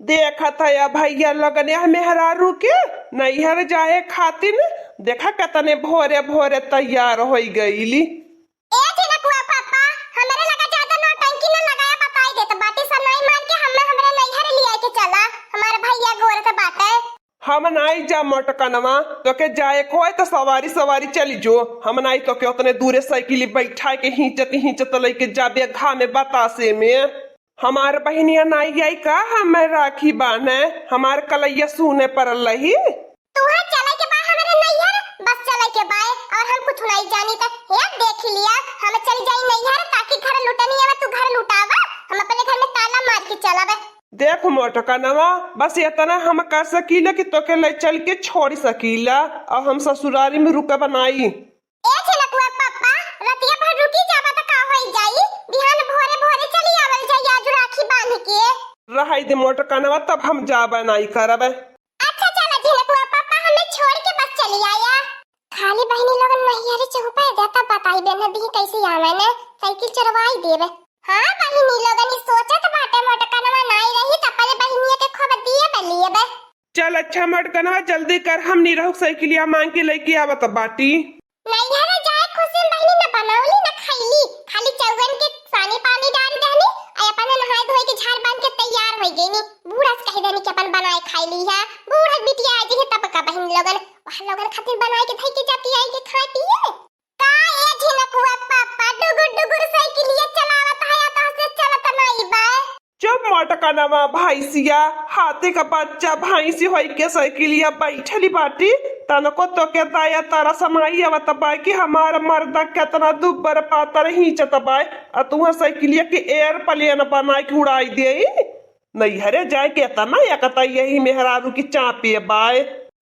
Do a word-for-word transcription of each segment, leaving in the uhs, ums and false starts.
देखत है या भैया लोगन, यह मेहरारू के नैहर जाए खातिर, देखा कतने भोरे भोरे तैयार होइ गईली। ए झिनकुआ पापा, हमरे लगा ज्यादा नौटंकी न लगाया, बताई देत बाटी, सनाई मार के हमें हमरे नैहर लिया के चला, हमार भैया गोरत बाटे। हम नाई जा मोटकनवा, तोके जाए के होए तो सवारी सवारी चली जो, हम नाई तोके उतने दूरे साइकिल बैठा के हिंचत हिंचत लइके जाबे घामे बतासे में। हमार बहिनिया नाई आई का हमें राखी बान्हे, हमार कलैया सूने परल रही। तुहरा चले के बा हमरे नैहर, बस चले के बा, और हम कुछ नहीं जानी त हे देख लिया, हम चल जाई नैहर ताकि घर लुटनी आवे, तू घर लुटावा, हम अपने घर में ताला मार के चलब। देख मोटकनवा, बस इतना हम कर सकीला कि तोके ले चल के छोड़ सकीला, और हम ससुरारी में रुकब नाई। ए झिनकुआ पप्पा, रतिया भर रुकी जाबा त का होई जाई? बिहान भोरे भोरे चली आवल जाई आज राखी बांध के। रहई दे मोटकनवा, तब हम जाबे नाई करबे। अच्छा चला झिनकुआ पप्पा, हमें छोड़ के बस चली आया। खाली बहिनी लोगन नैहरे चहुपा दे, तब बताई बे न दी कैसे आवे न, साइकिल चोरवाई देबे। हाँ बहिनी लोगन, ई सोचत बाटे मोटकनवा नाई रही त पहले बहिनिया के खूब दिए बे लिए बे। चल अच्छा मोटकनवा, जल्दी कर, हम निरहू साइकिलिया मांग के लेके आवत बाटी। नैहरे जाए खुशी में बहिनी न बनौली न खैली, खाली चौगन के सानी पानी डाल देहनी, आ अपने नहाए धोए के झाड़ बांध के तैयार हो गईनी। बूढ़ा से कह देनी कि अपन बनाए खाई ली है, बूढ़ा बिटिया आ जी तब का बहिन लोगन, वह लोगन खातिर बनाए के धई के जाती आई के खाए पिए। का ए झिनकुआ पापा डुगुर डुगुर साइकिलिया चलावत है, या तो से चलत नाई बा। चुप मोटकनवा भैंसिया, हाथी का बच्चा भैंसी होई के साइकिलिया बैठली बाटी, तनको तोके दया तरस नाई आवत बा कि हमार मर्दा केतना दुब्बर पातर हिंचत बा, आ तुहा साइकिलिया के एयरप्लेन बनाई के उड़ाई देई। नैहरे जाए के एतना एकता यही मेहरारू की चापे बाय।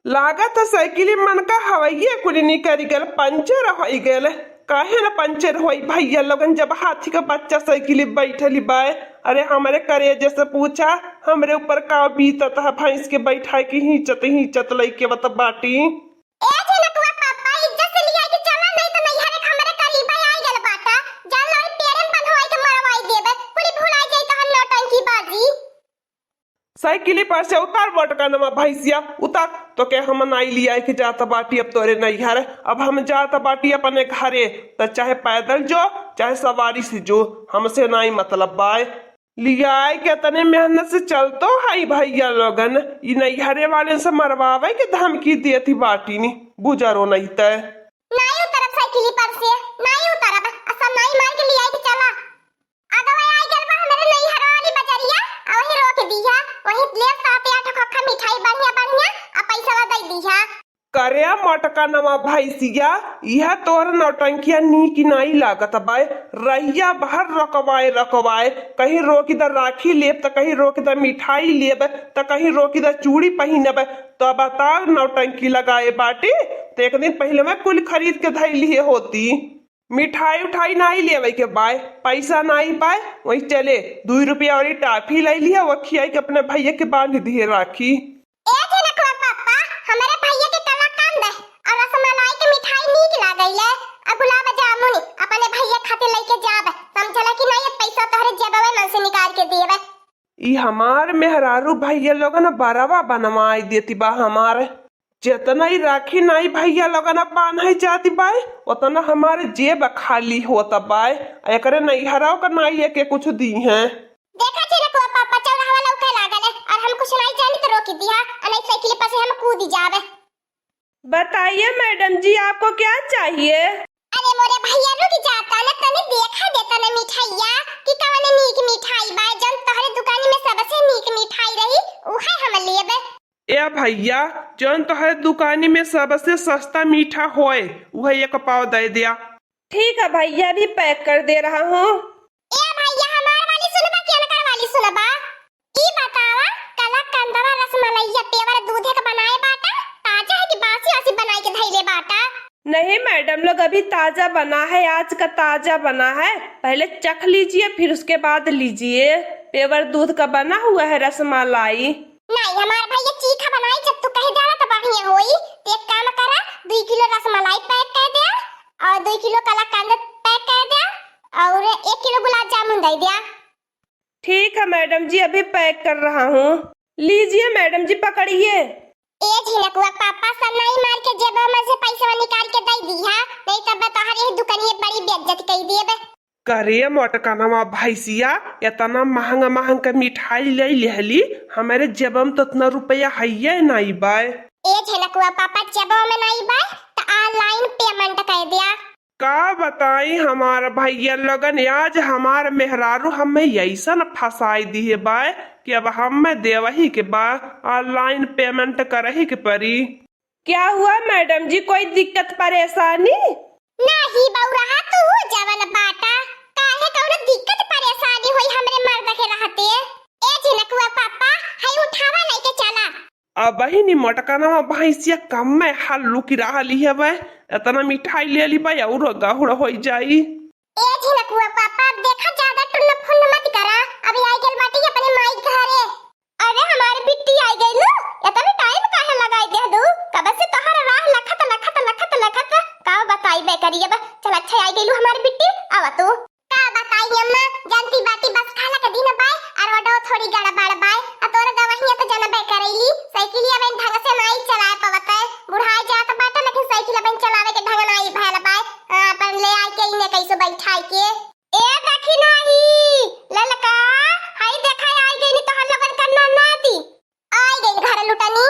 लागत है साइकिल मन का हवैये कुली निकरि गल, पंचर होइ गल। काहे न पंचर होई भैया लोगन, जब हाथी का बच्चा साइकिल बैठली बाय। अरे हमरे करेजे से पूछा, हमरे ऊपर का बीतत है, भैंस के बैठाए के हिंचत हिंचत लइके बत बाटी। ए झिनकुआ पापा, इज्जत से लिया के चला, नहीं तो नैहरे के हमरे करीबे आई गल बाटा। जान लो, पेड़े में बंधवाई के मरवाई देबे, कुली भुलाई जाई तहन नौटंकी बाजी। साइकिली पर से उतार मोटकनवा भैंसिया, उतार। तोके हम नाई लिया के जात बाटी अब तोरे नैहर, अब हम जात बाटी अपने घरे। त चाहे पैदल जो, चाहे सवारी से जो, हमसे नाई मतलब बाय। लियाए के तने मेहनत से चलतो हई भैया लोगन, ई नैहरे वाले से मरवावे के धमकी देती बाटी नी, बुजरो नहीं तय। नाई उतरब साइकिली पर से, नाई उतरब, असल नाई मार के लियाए के चला। अगवा आई गल बा हमरे नैहर वाली बजरिया, आ वहीं रोक दिया, वहीं ले सात आठ खोखा मिठाई बढ़िया बढ़िया, आ पैसा दे दिया। करे मोटकनवा भैंसिया, यह तोर नौटंकिया नीक नाई लागत बाय। रहिया भर रोकवाए रोकवाए, कहीं रोकि द राखी लेब, त कहीं रोकि द मिठाई लेब, त कहीं रोकि द चूड़ी पहिनब। त बताओ नौटंकी लगाए बाटी, त एक दिन पहिले मैं कुल खरीद के धई लिहे होती। मिठाई उठाई नाई लेवे के बाय, पैसा नाई बाय, वही चले दुई रुपया वाली टाफी लाई लिहा, वो खियाई के अपने भैया के बांध दिहे राखी। ए झिनकुआ पापा, हमरे भैया के कलाकंद और रसमलाई के मिठाई नीक लागैले, आ गुलाब जामुन अपने भैया खातिर लेके जाब, समझला कि नाई? पैसा तोहरे जेबवे में से निकाल के देबे। ई हमार मेहरारू भैया लोगन बरवा बनवाई देती बा हमार। जेतना ई राखी नाई भैया लोगन बान्हे जाती बाय, ओतना हमार जेब खाली होत बाय। एकरे नैहराव का नाई एके कुछ दीहें। देखा झिनकुआ पापा, चौराहा लौके लागल है, और हम कुछ नाई जानी तो रोकि दिहा, आ नाई साइकिल पर से हम कूदि जाबे। बताइए मैडम जी, आपको क्या चाहिए? अरे मोरे भैया, रुकि जा, तने तने देखा दे तने मिठाइया कि कवने नीक मिठाई बा, जौन तोहरे दुकानी में सबसे नीक मिठाई रही, उहे हम लेबे। ए भैया, जौन तोहरे दुकानी में सबसे सस्ता मीठा होए, उहे एक पाव दे दिया। ठीक है भैया, अभी पैक कर दे रहा हूँ। ए भैया, हमार वाली सुनबा कि अनकर वाली सुनबा? ई बतावा, कलाकंदवा रसमलैया पेवर दूधे के बनाए बाटा, ताजा है कि बासी वासी बनाए के धैले बाटा? नहीं मैडम लोग, अभी ताजा बना है, आज का ताजा बना है। पहले चख लीजिए, फिर उसके बाद लीजिए। पेवर दूध का बना हुआ है रसमलाई। नहीं, हमार भैया चीखा बनाई, जब तू कह देला तो बढ़िया होई। तो एक काम करा, दुई किलो रसमलाई पैक कर दे और दुई किलो कलाकंद पैक कर दे और एक किलो गुलाब जामुन दे दिया। ठीक है मैडम जी, अभी पैक कर रहा हूँ। लीजिए मैडम जी, पकड़िए। ए झिनकुआ, पापा सन्नाई मार के जेबवा में से पैसवा निकाल के दइ दिहा, नहीं तब तोहरे ही दुकनिया बड़ी बेइज्जती कइ देब। करे मोटकनवा भैंसिया, एतना महंगा महंगा मिठाई लइ लिहली, हमरे जेबवा में तो एतना रुपया हइये नाई बाय। ए झिनकुआ, पापा जेबवा में नाई बाय, त online payment कइ दिया। का बताई हमार भैया लोगन, आज हमार मेहरारू हमें अइसन फंसाई दिहे बाय कि अब हमें देवही के बा, online payment करही के परी। क्या हुआ मैडम जी, कोई दिक्कत परेशानी? नाही बउरहा, तू जवन बाटा, काहे कउनो दिक्कत परेशानी होई हमरे मर्द के रहते? ए झिनकुआ पापा, हई उठावा लइके चला। अबहिनी मोटकनवा भैंसिया कम्मे हल्लुकी रहली हवे, एतना मिठाई लेली बा अउर गहुड़ होइ जाई। ए झिनकुआ पापा, अब देखा ज्यादा टुन्न फुन्न मत करा, अभी आइ गइल बाटी अपने माई घरे। अरे हमार बिट्टी आइ गइलू, एतना time काहे लगाइ देहलू? कब से तोहर राह लखत लखत लखत लखत, का बताई बे करिए बा। चल अच्छा आइ गइलू हमार बिट्टी, आवा तू। का बताई अम्मा, जानती बाटी बस खाला के दिन बाय, अउर रोडो थोड़ी गड़बड़ बाय, अउर तोर गवहिया तो जनबे करैली, साइकिलिया बहिन ढंग से नाई चलाए पावत है, बुढ़ाई जात बाटे लेकिन साइकिल बहिन चलावे के ढंग नाई भैल बाय। हाँ, अपन ले आइ के इने कैसो बैठाइ के। ए देखी नाही, ललका, हाई देखा आइ गइनी तोहर लोगन का ननदी। आइ गइल घर लुटनी।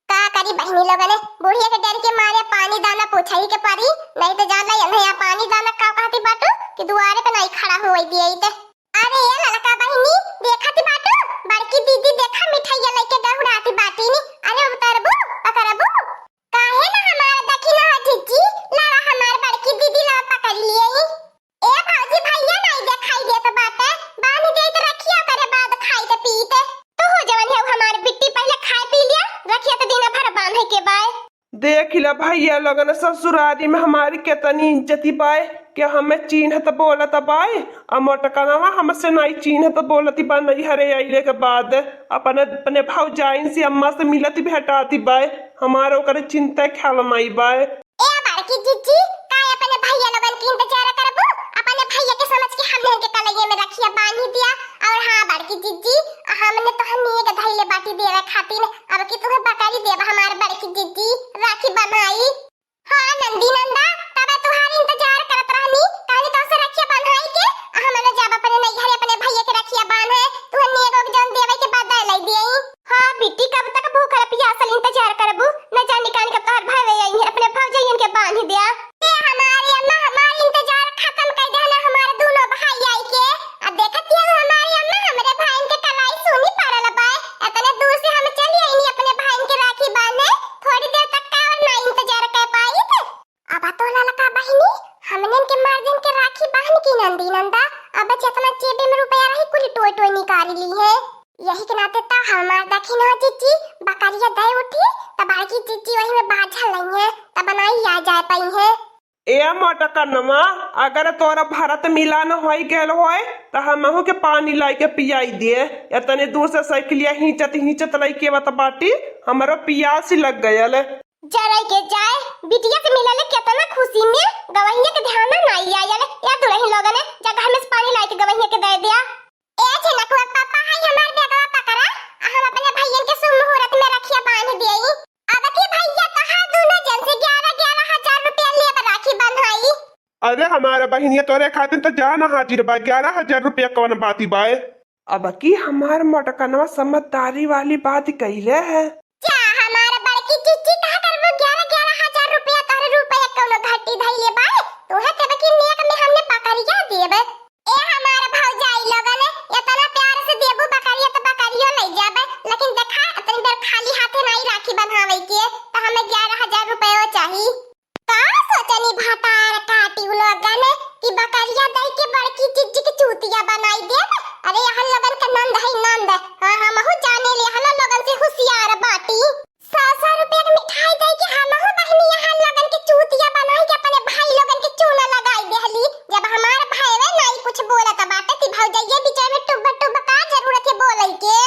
का करी बहिनी लोगन, बुढ़िया के डर के मारे पानी दाना पूछही के परी, नहीं तो जान ला यन्हे यहाँ पानी दाना का कहती बाटू कि दुआरे पे नहीं खड़ा होई दिए ते। अरे ये ललका बहिनी, देखती बाटू, बड़की दीदी देखा मिठाइया लेके दहुड़ाती बाटी नी। अरे उतरबू, पकड़बू? काहे ना हमार देखी ना हो जीजी, लावा हमार बड़की दीदी ला पकड़ लिए। ए भौजी, भैया नाई देखाई देत बाटे, बांध देत रखिया, ओकरे बाद खाइत पीत। तू हो जवन है हमार बिट्टी, पहिले खाए पी लिया, रखिया तो दिन भर बांधे के बाय। देख ला भैया लोगन, ससुरारी में हमारी केतनी इज्जती बाय, कि हमें चीन्हत बोलत बाय, आ मोटकनवा हमसे नाई चीन्हत बोलती बा, नैहरे अइले के बाद अपने, अपने भौजाइन से, अम्मा से मिलती भेटाती बाय, हमार ओकरे चिंता ख्याल नाई बाय। ए बड़की जीजी, का अपने भैया लोगन के इंतजार करबू? अपने भैया के समझ के हमने के कलैया में रखिया बांधी दिया। अउर हाँ बड़की जीजी, हमने तोहनी के धैले बाटी देवे खातिर, अब की तुहे बकरी देब हमार बड़की जीजी, राखी बन्हाई। हाँ नंदी नंदा, तब तुहार इंतजार करत रहनी, कहनी तो से रखिया बन्हाई के, हमने जब अपने नैहरे अपने भैया के रखिया बांधे, तुहनी एगो के जौन देवे के बाद दे लई दिए। हाँ बिट्टी, कब तक भूखल पियासल इंतजार करबू? न जानी कान कब तोहर भावे आई है, अपने भौजैयन के बांध दिया। ए हमारी अम्मा, हमार इंतजार खत्म कर देहना हमारे दोनों भाई आई के। अब देखत हिया हमारी अम्मा, हमरे भाईन के कलाई सुनी पड़ल बा। इतने दूर से हम चली आईनी अपने भाईन के राखी बांधे, थोड़ी देर तक का और ना इंतजार कर पाई थे। अब तो ललका बहिनी, हमनन के मर्दन के राखी बांध की नंदी नंदा, अब जितना जेबे में रुपया रही, कुल टोय टोय निकाल ली है। यही के नाते तो हमार दखिन हो जीजी, बकरिया दे उठी, तब बड़की जीजी वही में बाझल नहीं है, तब बनाई आ जाए पाई है। ए मोटकनवा, अगर तोरा भरत मिलन होई गयल होय, त हमहू के पानी लाई के पियाई दे। इतने दूर से साइकिलिया हिंचत हिंचत लइके आवत बाटी, हमरो पियास लग गयल। जरई के जाए, बिटिया से मिलले केतना खुशी में, गवहिया के ध्यान नाई आयल। ए दुलहिन लोगन, जा घर में से पानी लाई के गवहिया के दे दिया। ए झिनकुआ पापा, हाय हमार बेगवा पकड़ा, आ हम अपने भैयन के शुभ मुहूर्त में रखिया बांध देई। अब की भैया तोहार दोनों जन से ग्यारह ग्यारह हजार रुपया लेब राखी बंधाई। अरे हमार बहिनिया, तोरे खातिर तो जान हाजिर बा, ग्यारह हजार रुपया कौन बाती बाय? अब की हमार मोटकनवा समझदारी वाली बात कइले है। जा हमार बड़की जीजी, का करबू, ग्यारह ग्यारह हजार रुपया तोहरे रुपया कौनो घटी धइले बाय, तोहे तब की नेक में हमने पकड़िया देब। ए हमार भौजाई लोगन, इतना प्यार से देबू बकरिया त बकरियो लइ जाबे, लेकिन देखा, इतनी देर खाली हाथे नाई राखी बंधावे के, त हमें ग्यारह हजार रुपयो चाही। का सोचनी भतार काटी उ लोगन कि बकरिया दई के बड़की जीजी के चूतिया बनाई देब? अरे, यहन लोगन के नंद है नंद। हाँ, हमहू जाने ले, यहन लोगन से होशियार बाटी। सौ सौ रुपया के मिठाई दे के हमहू बहिनी यहन लोगन के चूतिया बनाई के अपने भाई लोगन के चूना लगाई देहली। जब हमार भाईवे नाई कुछ बोलत बाटे, ती भौजइये बीच में टुब टुब का जरूरत है बोले के?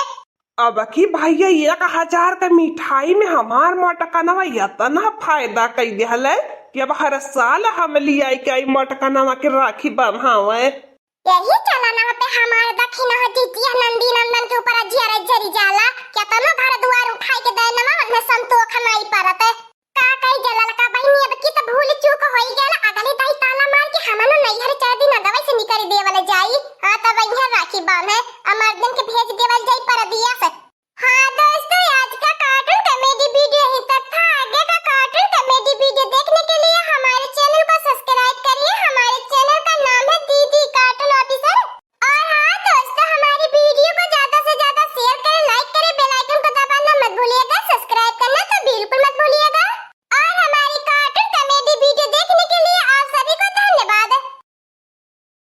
अब की भैया, एक हजार के मिठाई में हमार मोटकनवा इतना फायदा कई देहले कि अब हर साल हम लियाई के आई मोटकनवा के राखी बंधावे। यही चला ना पे हमार दखिना जीजी नंदी नंदन के ऊपर जिया भीतरी जाला, केतनो घर दुआर उठाई के दे नवा, उन्हें संतोख नाई परत। का कही गे ललका बहिनी, अब की त भूल चूक होई गेल, अगली दाई ताला मार के हमनो नैहर चार दिन अगवे से निकरी दे।